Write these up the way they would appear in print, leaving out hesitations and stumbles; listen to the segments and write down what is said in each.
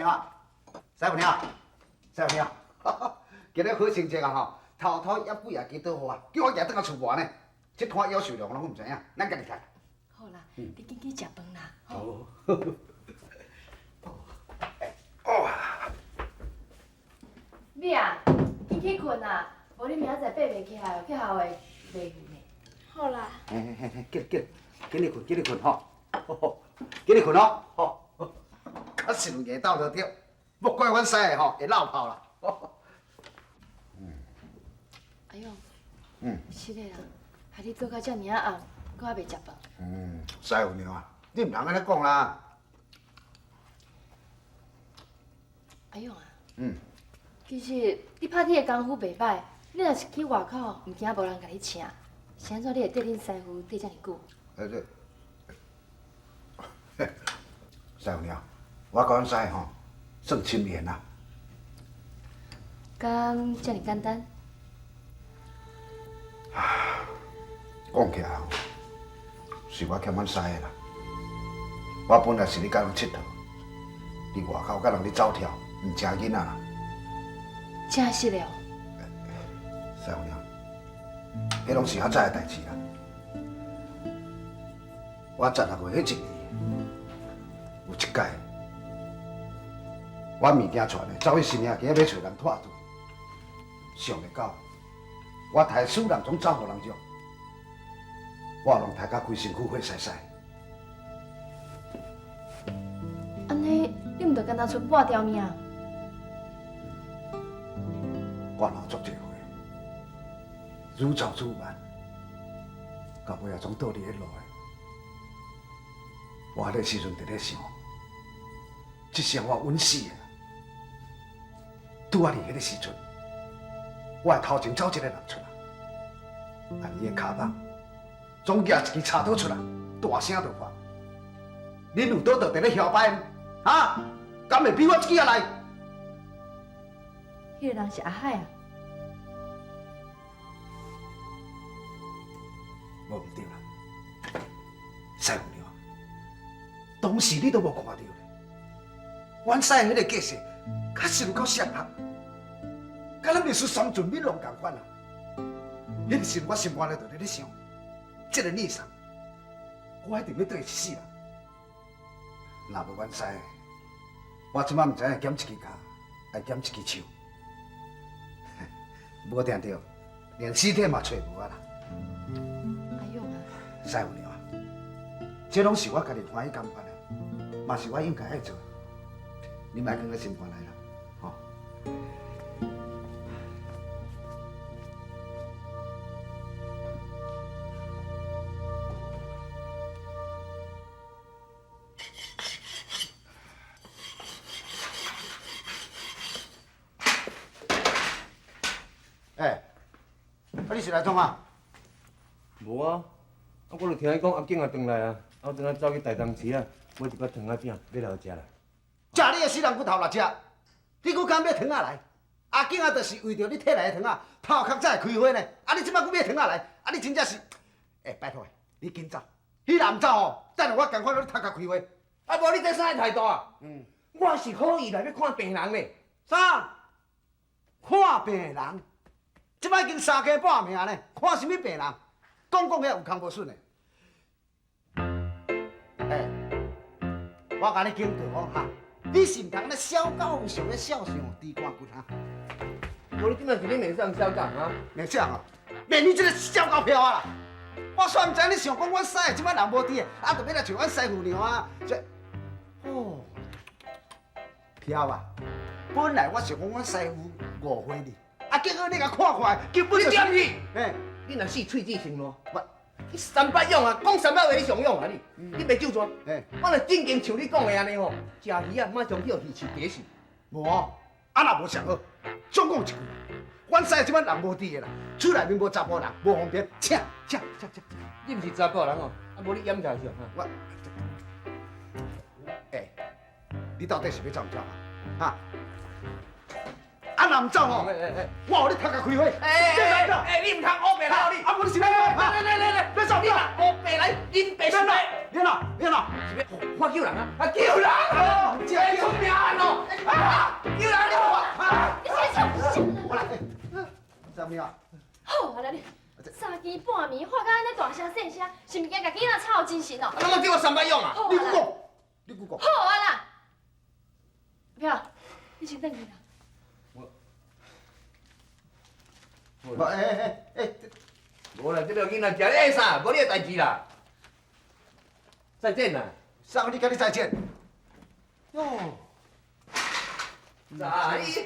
娘，師傅娘，師傅娘，今日好成績啊吼！偷偷一幾啊支倒雨啊，叫我舉轉來厝外呢。這攤夭壽量攏毋知影，咱家己刣。好啦，你緊去食飯啦。好。哦。美啊，緊去睏啦，無你明仔載爬袂起來，去校會袂去呢。好啦。嘿嘿嘿，緊緊，緊去睏，緊去睏吼，緊去睏哦，吼。確實有硬鬥就對，莫怪阮師的吼會落跑啦。阿勇，是的啦，害你做到遮爾仔暗，閣猶未食飯。嗯，師傅娘啊，你毋通按呢講啦。阿勇啊，其實你拍鐵的功夫袂歹，你若是去外口，毋驚無人共你請。是按怎你會綴恁師傅綴遮爾久？哎對，師傅娘，我佮阮師吼算親緣啦。敢遮爾簡單？講起來吼，是我欠阮師的啦。我本來是咧佮人𨑨迌，佇外口佮人咧走跳，毋請囡仔啦。真實的哦。師傅娘，彼攏是較早的代誌啦。我16歲彼一年，有一擺，我物件傳的走去新營街欲揣人拖桌，想袂到，我刣死人總走予人著，我攏刣甲規身軀血澀澀。按呢，你毋就干焦賰半條命？我老足濟回，愈走愈慢，到尾仔總倒佇咧路的。我彼時陣佇咧想，這生我穩死的，拄仔佇彼个時陣，我的頭前走一個人出來，啊，伊的跤耄總舉一支柴刀出來，大聲就喊：恁有倒佇咧囂擺？哈？敢會比我這支仔來？彼個人是阿海啊！無毋對啦，師傅娘，當時你都無看著咧，阮師彼個架勢確實有夠殺拍，敢若歷史三寸敏龍仝款啊！彼個時陣我心肝內就佇咧想，這個孽障，我一定欲對伊一世人。若無阮師，我這擺毋知影減一支跤，還減一支手。無定著，連屍體嘛揣無啊啦！阿勇啊，師傅娘啊，這攏是我家己歡喜甘願的，嘛是我應該愛做的。你莫囥佇心肝內啦，吼。欸，啊你是來創啥？無啊，啊我就聽伊講阿景也轉來啊，啊我陣仔走去大東市啊，買一寡糖仔餅，欲來予食啦。食你的死人骨頭啦食！你閣敢買糖仔來？阿景啊，就是為著你提來的糖仔，頭殼才會開花呢。啊你這擺閣買糖仔來，啊你真正是……欸，拜託，你緊走，你若毋走吼，等下我共款予你頭殼開花。啊無你這啥態度啊？我是好意來欲看病人呢。啥？看病人？這擺已經三更半暝呢，看啥物病人？講講遐有空無筍的。欸，我共你警告哦哈，你是毋通按呢痟狗上咧痟上豬肝骨哈。無你這擺是咧罵啥痟狗哈？罵啥啊？罵你這個痟狗票啊啦！我煞毋知你想講阮師這擺人無佇的，啊，就欲來揣阮師父娘啊？這，哦，飄啊！本來我想講阮師父誤會你。啊！結果你共看看，根本就是你點去？嘿，你若死喙齒先爛，我你三八勇啊，講三八話你上勇啊你，你袂咒煞。嘿，我若正經像你講的按呢吼，食魚啊，馬上去予魚翅打死。無啊，啊若無上好，總講一句，阮師這擺人無佇的啦，厝內面無查埔人，無方便，請請請請。你毋是查埔人哦，啊無你掩起來上哈。我，欸，你到底是欲走毋走啊？哈？啊！若毋走吼，我予你頭殼開花！欸欸，你毋通烏白來你！啊，無你是欲按怎？來來來來，欲走你若烏白來，恁爸是欲？你按怎？你按怎？是欲我救人啊！啊救人啊！欸，出命案哦！欸，娘啊。好啊啦你，三更半暝喊甲按呢大声细声，是毋惊共囡仔吵精神哦？啊，拢叫我三摆勇啊！你阁讲，你阁讲。好啊啦，阿飘，你先转去啦。我，无哎哎哎，无啦，这个囡仔食咧啥，无你的代志啦。再见啦！啥？你佮你再见。哟。再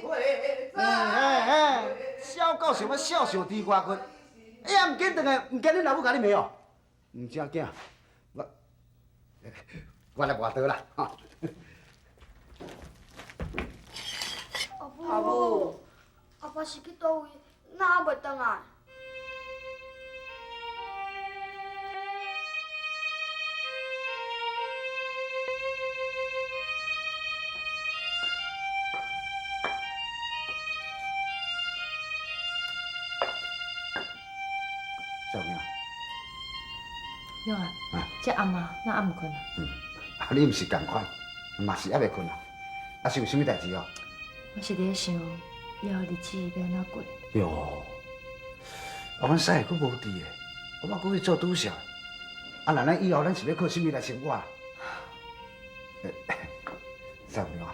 会。哎哎哎，痟狗想欲痟相猪肝骨，哎呀，毋紧转来，毋惊恁老母共你骂哦。毋正囝，我来磨刀啦。阿母，阿爸是去佗位，哪犹未转来？小明，勇啊，这暗啊，哪犹毋睏啊？嗯，啊，你毋是仝款，嘛是犹未睏啊？啊，是有啥物代志哦？我是伫咧想，以后日子欲按怎过？哟，啊，阮师阁无伫的，我嘛阁去做拄少。啊，那咱以后咱是欲靠啥物来生活？小明啊，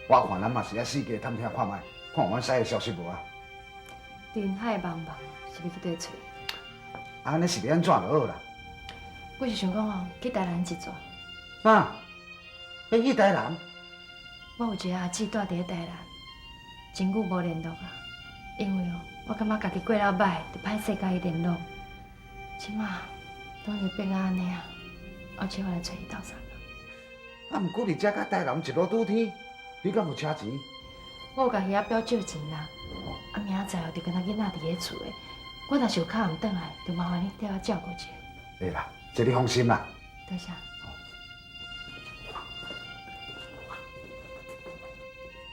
我看咱嘛是爱四界探听看觅，看有阮师的消息无啊？人海茫茫，是欲去佗找？啊，按呢是欲按怎就好啦。我是想讲哦，去台南一转。啊？欲去台南？我有一个阿姊住伫咧台南，真久无联络啊。因为哦，我感觉家己过了歹，就歹势佮伊联络。这马拢会变啊按呢啊，我这我来揣伊斗相共。啊，毋过伫遮佮台南一路拄天，你敢有车钱？我有共鱼仔表借钱啦。啊，明仔载哦，就敢若囡仔伫咧厝的，我若是有敲毋转来，就麻烦你替我照顾一下。会啦，这你放心啦。多谢。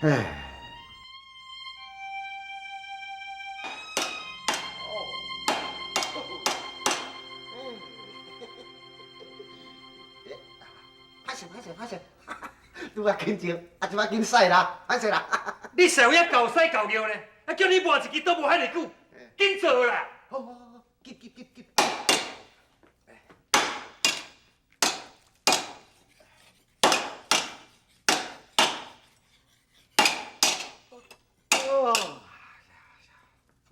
唉。歹势歹势歹势，拄仔紧张，啊这摆紧驶啦，歹势啦。你上遐猴屎猴尿呢？啊叫你磨一支都无遐尼久，紧做啦！好好好，紧紧紧紧。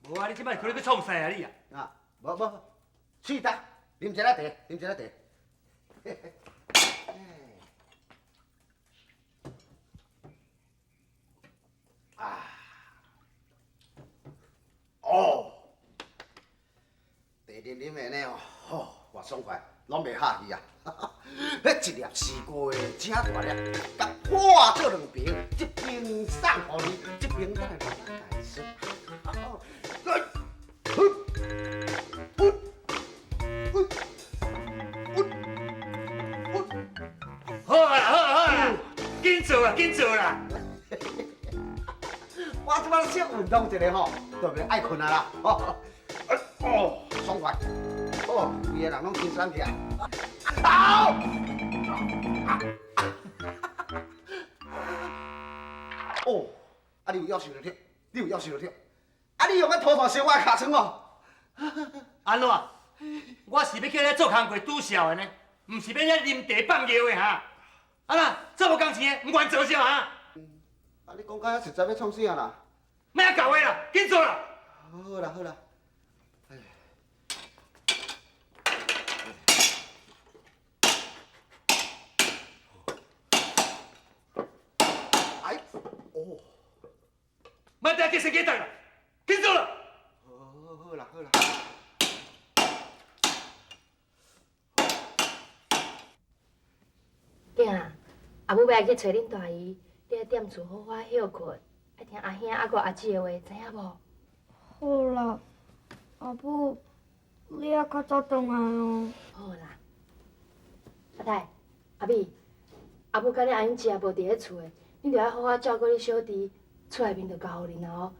无啊！你这摆可能欲创啥啊你啊？啊，无无，试焦，啉一下茶，啉一下茶。啊，哦，茶啉啉的呢哦，吼，偌爽快，拢袂下去啊！彼一粒西瓜真大粒，共破做两爿，这边送予你，这边咱来慢慢解释。好啊好啊好啊，紧做啦紧做啦！我这摆小运动一下吼，就袂爱睏啊啦。哦，爽快！哦，规个人拢轻松起来。好！哦，啊你有夭寿就对，你有夭寿就对。啊你用彼土炭烧我的尻川哦？按怎？我是欲叫你做工课拄潲的呢，毋是欲遐啉茶放尿的哈。啊啦，做无工钱的，毋愿做啥哈？啊你讲到遐实在欲创啥啦？莫仔搞话啦，紧做啦！好啦好啦。哎，哦，莫再计生计代啦，紧做啦！好，好啦好啦。囝啊，阿母欲来去揣恁大姨，你爱踮厝好好歇睏，爱听阿兄犹阁阿姊的话，知影无？好啦，阿母，你爱较早转来哦。好啦，阿太、阿美，阿母佮你阿英姐无伫咧厝的，恁著爱好好照顾你小弟，厝内面就交予恁啊哦。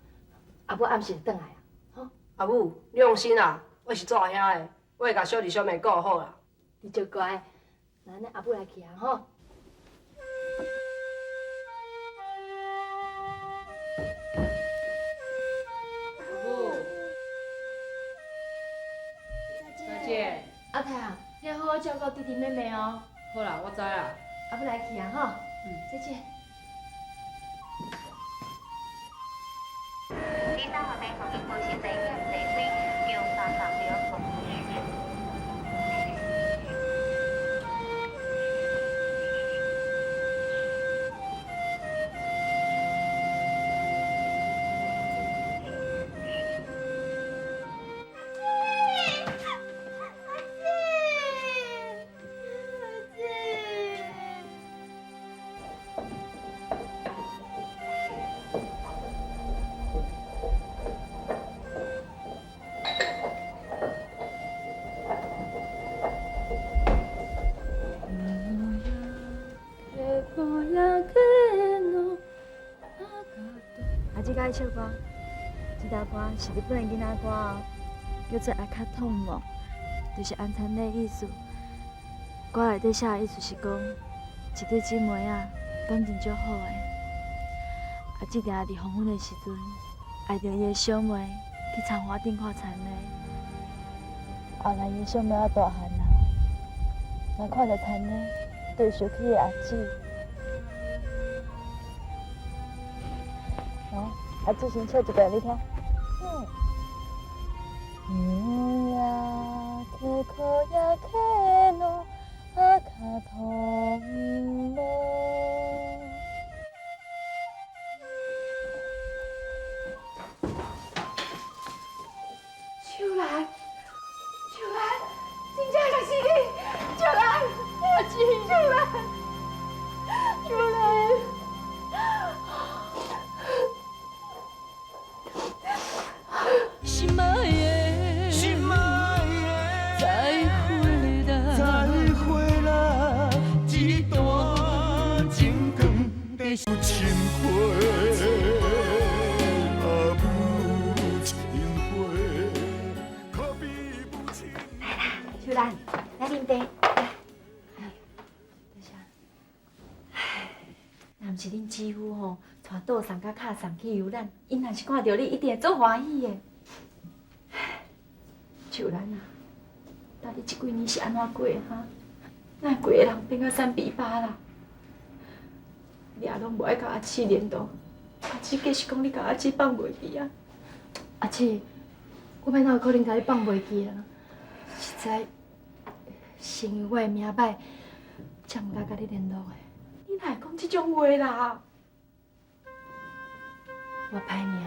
阿母暗时就转来啊，吼。阿母，你放心啦，我是做阿兄的，我会共小弟小妹顾好啦。你足乖，那按呢阿母来去啊吼。阿母，見。阿太啊，你要好好照顧弟弟妹妹哦。好啦，我知啦。阿母來去啊，吼。嗯，再見。阿姊佮意唱歌，这条歌是日本的囡仔歌哦，叫做《阿卡痛梦》，就是安田的意思。歌内底写的意思是讲，一对姊妹仔感情足好的，阿姊定定伫黄昏的时阵，爱著伊的小妹去田花顶看田螺。后来伊的小妹仔大汉啊，若看著田螺，就会想起伊的阿姊。来，阿姊先唱一遍你听。秋蘭，秋蘭，真正就是你，秋蘭，阿姊，秋蘭，秋蘭。心愛的，心愛的，再會啦，再會啦，這段情藏在心花，啊母亲花，可比母亲。来啦，秋蘭，來啉茶。多謝。若毋是恁姊夫吼，帶倒送佮卡送去遊覽，𪜶若是看著你，一定會足歡喜的。秋蘭啊，到底這幾年是按怎過的哈？哪會規个人變甲散比巴啦？你也攏無愛佮阿姊聯絡，阿姊計是講你共阿姊放袂記啊？阿姊，我欲哪有可能共你放袂記啊？實在是因為我的名歹，才毋敢佮你聯絡的。你哪會講這種話啦？我歹命，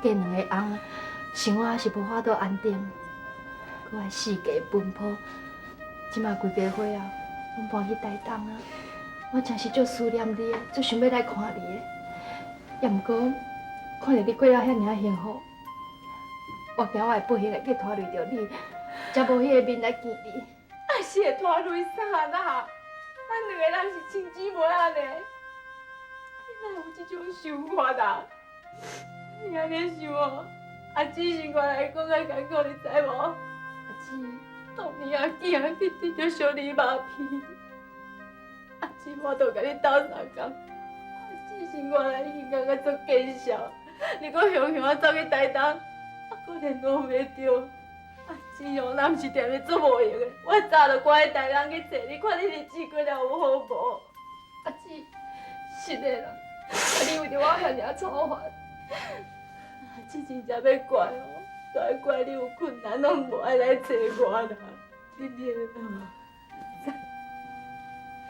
嫁兩个翁，生活是無法度安定，閣愛四界奔波。這馬規家伙仔攏搬去台東啊！我真是足思念你的，足想欲來看你的。也毋過看著你過了遐爾仔幸福，我驚我會不幸會去拖累著你，才無彼个面來見你。啊是會拖累啥啦？咱兩个人是親姊妹仔呢，你哪有這種想法啊？你按呢想哦，阿姊生活來講較艱苦，你知無？阿姊，當年阿囝去得著小兒麻痹，阿姊我都共你鬥相共。阿姊生活來已經感覺足見笑，你閣雄雄仔走去台東，啊閣聯絡袂著。阿姊哦，若毋是踮咧足無閒的，我早就趕去台東去揣你，看你日子過了有好無？阿姊，是的啦，啊你為著我遐爾操煩，阿姊真正欲怪哦，都愛怪你有困難攏無愛來揣我啦，你明無？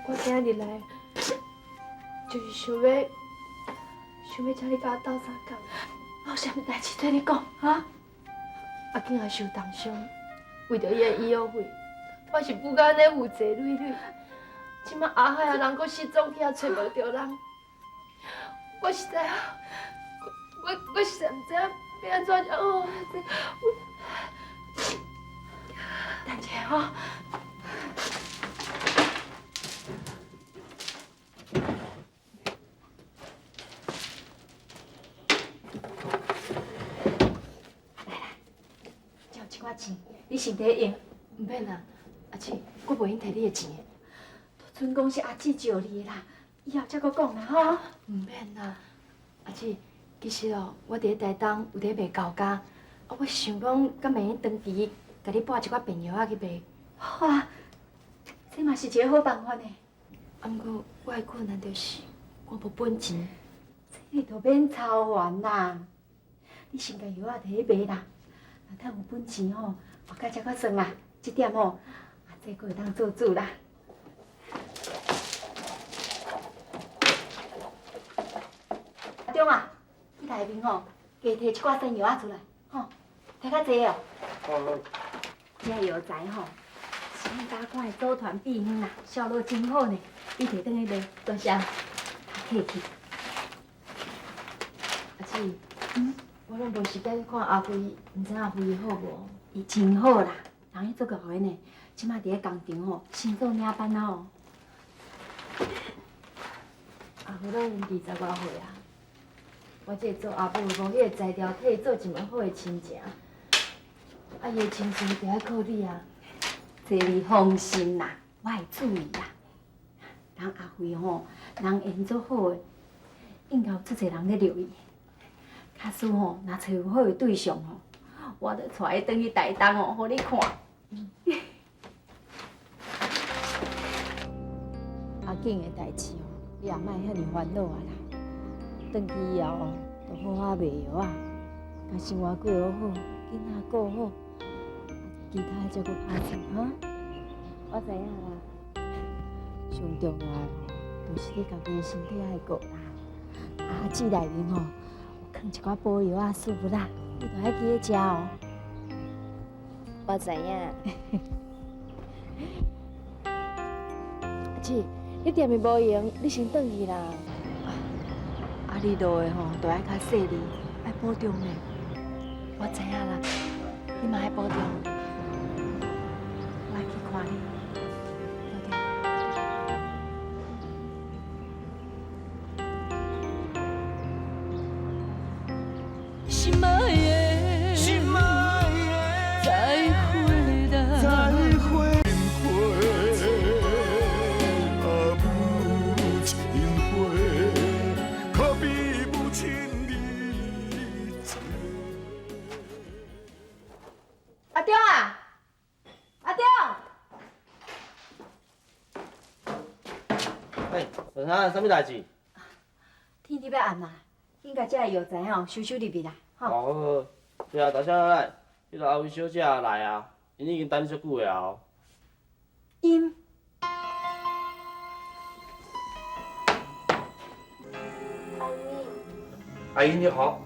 我今日來，就是想欲請你共我鬥相共，我有啥物代誌對你講哈？阿囝也受重傷，為著伊的醫藥費，我是不甘按呢負債累累。這馬阿海啊人閣失蹤去，也揣無著人，我實在，我實在毋知影欲按怎才好。我，等一下吼。來啦，這有一寡錢，你先提用。毋免啦，阿姊，我袂用提你的錢。都賰講是阿姊借你的啦，以後才閣講啦吼。毋免啦，阿姊，其實哦，我佇咧台東有佇咧賣厚茄，啊，我想講，敢袂用長期共你拨一寡便药仔去卖。好啊，这嘛是一个好办法呢。啊，毋过我的困难就是我无本钱。这就免操烦啦，你先共药仔提去卖啦，若趁有本钱吼，我较才较算啦，这点吼，啊，这阁会当做主啦。阿中啊，去内面吼，加提一寡新药仔出来，吼，提较济哦。好。这药材吼，是阮早看的祖传秘方啦，效果真好呢。你提转去卖，多谢。客气。阿姊，我拢无时间看阿辉，毋知阿辉好无？伊真好啦，人彼做够的呢，这马伫咧工厂吼，先做领班仔哦。阿辉拢已经20外岁啊，我这个做阿母无彼个才调，替伊做一门好的亲情。啊，伊的亲情就爱靠你啊。这你放心啦，我会注意啦。人阿辉吼，人缘足好的，应该有足济人咧留意。假使吼，若揣有好的对象吼，我就带伊转去台东哦，予你看。阿景的代志哦，你也莫遐尔烦恼啊啦。转去以后哦，就好好卖药仔，共生活过好好，囡仔顾好，其他的才阁拍算哈。我知影啦。上重要的吼，就是你家己的身体爱顾啦。阿姊内面吼，有囥一寡补药仔、食物啦，你著爱记得食哦。我知影。阿姊，你踮伫无闲，你先转去啦。啊，你落的吼，著爱较细腻，爱保重呢。我知影啦，你嘛爱保重。我爱去看你。心爱的，心爱的，再会啦，再会，啊，母亲花，可比母亲你一个。阿中啊，阿中！哎，婶婶，啥物代志？天伫欲暗啊，紧共这个药材吼收收入去啦，吼。哦，好，对啊，大小来，彼个阿辉小姐来啊，𪜶已经等你足久的啊哦。𪜶。阿英你好，